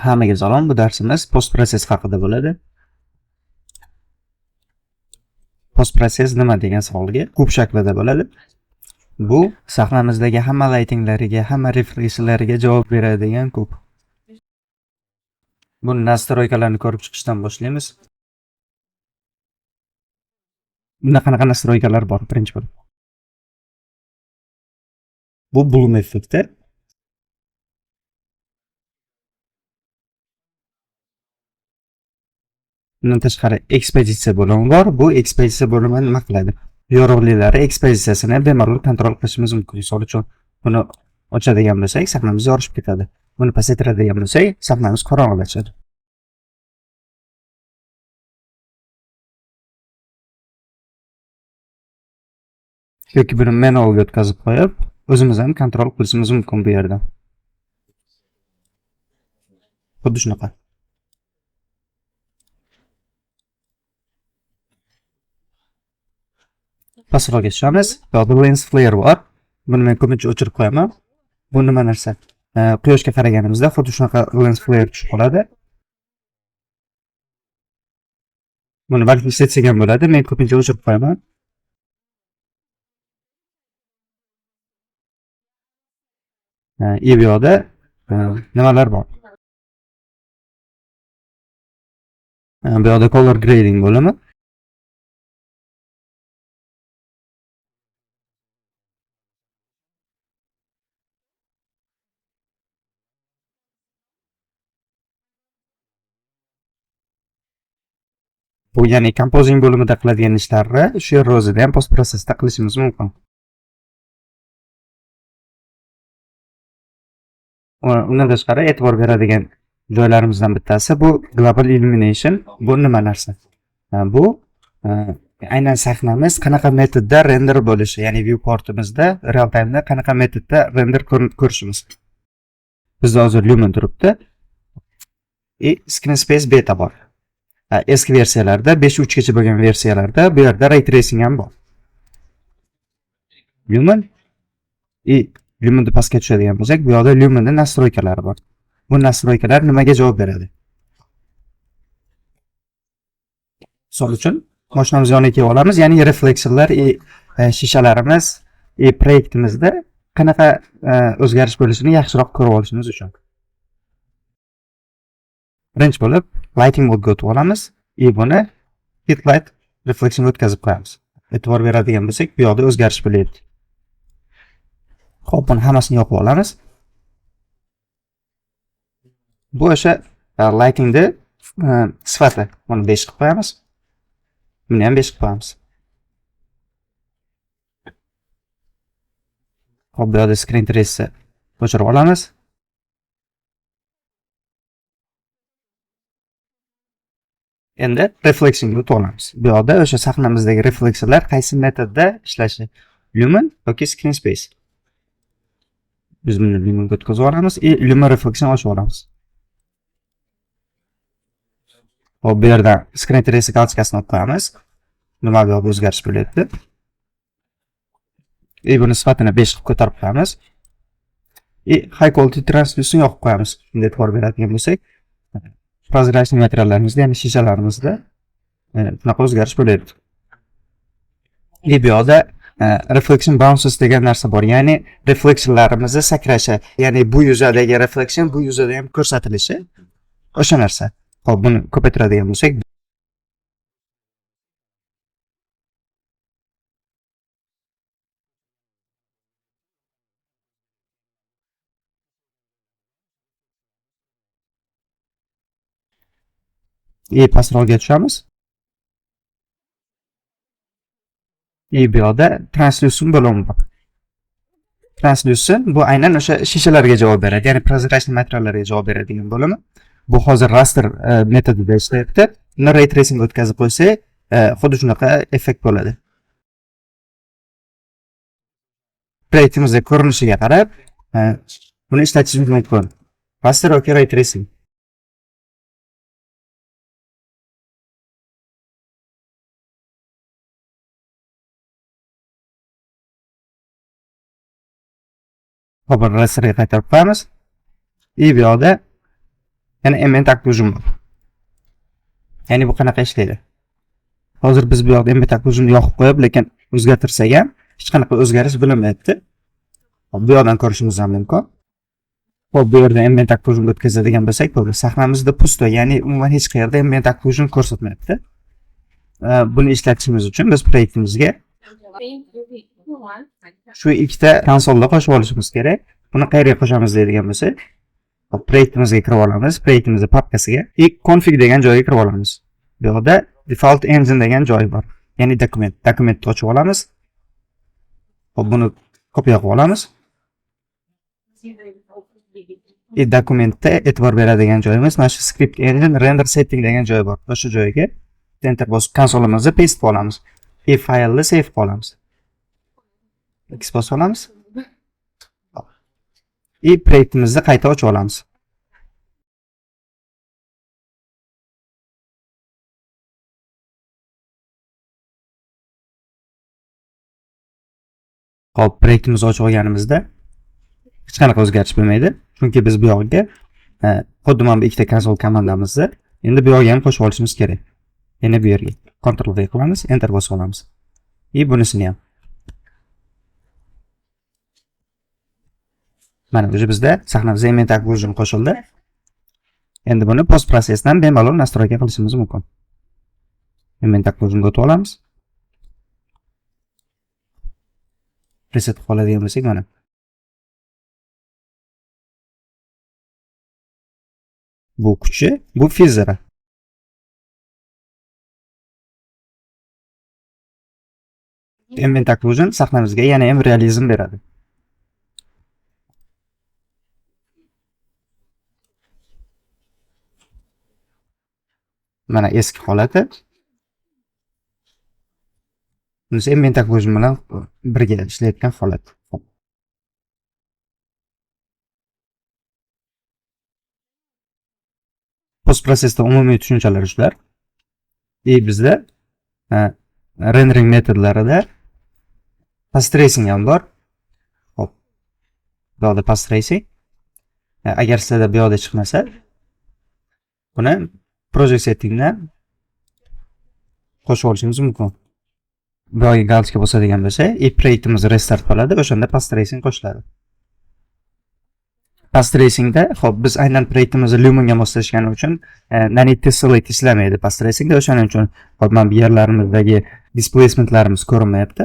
Hammaga salom. Bu darsimiz post-process haqida bo'ladi. Post-process nima degan savolga kub shaklida bo'ladi. Bu sahnamizdagi hamma lightinglariga, hamma refleksiyalariga javob beradigan kub. Bu настройка larni ko'rib chiqishdan boshlaymiz. Bunda qanaqa настройка lar bor birinchi bo'lib? Bu bloom effekti. Bundan tashqari ekspozitsiya bo'limi bor. Bu ekspozitsiya bo'limi nima qiladi? Yorug'liklari ekspozitsiyasini bemalol kontrol qilishimiz mumkin. Misol uchun, buni ochadigan bo'lsak, sahnamiz yorishib ketadi. Buni pasaytiradigan bo'lsak, sahnamiz qorong'ilashadi. Yoki buni manualga o'tkazib qo'yib, o'zimiz ham kontrol qilishimiz mumkin bu yerda. Xuddi shunaqa. Pastroqga tushamiz. Bu yoqda lens flare bor. Buni men ko'pincha o'chirib qo'yaman. Bu nima narsa? Quyoshga qaraganimizda xuddi shunaqa lens flare tushib qoladi. Buni balki ishlatsak ham bo'ladi. Men ko'pincha o'chirib qo'yaman. Bu yoqda nimalar bor? Bu yoqda color grading bo'limi. Bu ya'ni composing bo'limida qiladigan ishlarni shu yer o'zida ham post processda qilishimiz mumkin. Undan tashqari e'tibor beradigan joylarimizdan bittasi bu global illumination. Bu nima narsa? Bu aynan sahnamiz qanaqa metodda render bo'lishi, ya'ni viewportimizda real time'da qanaqa metodda render ko'rishimiz. Bizda hozir Lumen turibdi. Screen Space beta bor. Eski versiyalarda 5.3 gacha bo'lgan versiyalarda bu yerda ray tracing ham bor. Lumen и Lumenni pastga tushadigan bo'lsak, bu yoqda Lumenning настройка lari bor. Bu настройка lar nimaga javob beradi? Misol uchun, mashinamiz yoniga kelib olamiz, ya'ni refleksiylar и shishalarimiz и proyektimizda qanaqa o'zgarish bo'lishini yaxshiroq ko'rib olishimiz uchun. Birinchi bo'lib lighting mode ga o'tib olamiz и buni headlight reflection o'tkazib qo'yamiz. E'tibor beradigan bo'lsak, bu yoqda o'zgarish bo'lyapti. Xo'p, buni hammasini yoqib olamiz. Bu o'sha lightingni sifati. Buni 5 qilib qo'yamiz. Buni ham 5 qilib qo'yamiz. Xo'p, bu yoqda screen trace'ni o'chirib olamiz. Endi reflectionga o'tib olamiz. Bu yoqda o'sha sahnamizdagi refleksiyalar qaysi metodda ishlashi, Lumen yoki Screen Space. Biz buni Lumenga o'tkazib olamiz и Lumen reflection ochib olamiz. Hop, bu yerdan Screen Trace galchkasini olib qo'yamiz. Nima bu yoqda o'zgarish bo'lyapti? И buni sifatini 5 qilib ko'tarib qo'yamiz. И high quality translucent yoqib qo'yamiz. Shunda e'tibor beradigan bo'lsak, прозрачный materiallarimizda, ya'ni shishalarimizda bunaqa o'zgarish bo'lyapti. И bu yoqda reflection bounces degan narsa bor, ya'ni refleksiylarimizni sakrashi, ya'ni bu yuzadagi reflection bu yuzada ham ko'rsatilishi o'sha narsa. Xo'p, buni ko'paytiradigan bo'lsak, и pastroqga tushamiz. И bu yoqda translucent bo'limi bor. Translucent bu aynan o'sha shishalarga javob beradi, ya'ni прозрачный materiallarga javob beradigan bo'limi. Bu hozir raster metodida ishlayapti. Uni ray tracing o'tkazib qo'ysak, xuddi shunaqa effekt bo'ladi. Proyektimizda ko'rinishiga qarab, buni ishlatishimiz mumkin. Raster yoki ray tracing. Hop, rasterga qaytarib qo'yamiz. И bu yoqda Yana ambient occlusion bor. Ya'ni bu qanaqa ishlaydi? Hozir biz bu yoqda ambient occlusionni yoqib qo'yib, lekin o'zgartirsak ham hech qanaqa o'zgarish bilinmayapti. Hop, bu yoqdan ko'rishimiz ham mumkin. Hop, bu yerda ambient occlusion o'tkazadigan bo'lsak, bo'ldi. Sahnamizda pusto, ya'ni umuman hech qayerda ambient occlusion ko'rsatmayapti. Buni ishlatishimiz uchun biz proyektimizga shu ikkita konsolda qo'shib olishimiz kerak. Buni qayerga qo'shamiz deydigan bo'lsak, hop, proyektimizga kirib olamiz, proyektimizning papkasiga и config degan joyga kirib olamiz. Bu yoqda default engine degan joy bor. Ya'ni dokument. Dokumentni ochib olamiz. Hop, buni kopiya qilib olamiz. И dokumentda e'tibor beradigan joyimiz mana shu script engine render setting degan joy bor. O'sha joyga enter bosib konsolimizni paste qilib olamiz. И faylni save qilib olamiz. X bosib olamiz. И proyektimizni qayta ochib olamiz. Hop, proyektimizni ochib olganimizda hech qanaqa o'zgarish bo'lmaydi. Chunki biz bu yoqga xuddi mana bu ikkita konsol komandamizni endi bu yoqga ham qo'shib olishimiz kerak. Yana bu yerga Ctrl V qilamiz, Enter bosib olamiz. И bunisini ham. Mana уже bizda sahnamizda ambient occlusion qo'shildi. Endi buni post prosesdan bemalol настройка qilishimiz mumkin. Ambient occlusionga o'tib olamiz. Reset qilib oladigan bo'lsak, mana. Bu kuchi, bu fizera. Ambient occlusion sahnamizga yana ham realizm beradi. Mana eski holati. Bunisi ambient occlusion bilan birga ishlayotgan holat. Post prosesda umumiy tushunchalar shular. И bizda rendering metodlarida path tracing ham bor. Hop. Bu yoqda path tracing. Agar sizlarda bu yoqda chiqmasa, buni project settingdan qo'shib olishimiz mumkin. Bu yoqga galочка bosadigan bo'lsa, и proyektimiz restart bo'ladi, o'shanda path tracing qo'shiladi. Path tracingda, hop, biz aynan proyektimizni Lumenga moslashgani uchun Nanite Tessellate ishlamaydi path tracingda, o'shaning uchun hop, mana bu yerlarimizdagi displacementlarimiz ko'rinmayapti.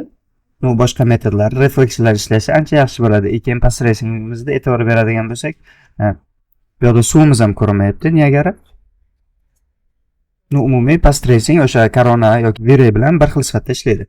Bu boshqa metodlar, refleksiylar ishlashi ancha yaxshi bo'ladi. Keyin path tracingimizda e'tibor beradigan bo'lsak, bu yoqda suvimiz ham ko'rinmayapti, Niagara. Umumiy path tracing o'sha Corona yoki V-Ray bilan bir xil sifatda ishlaydi.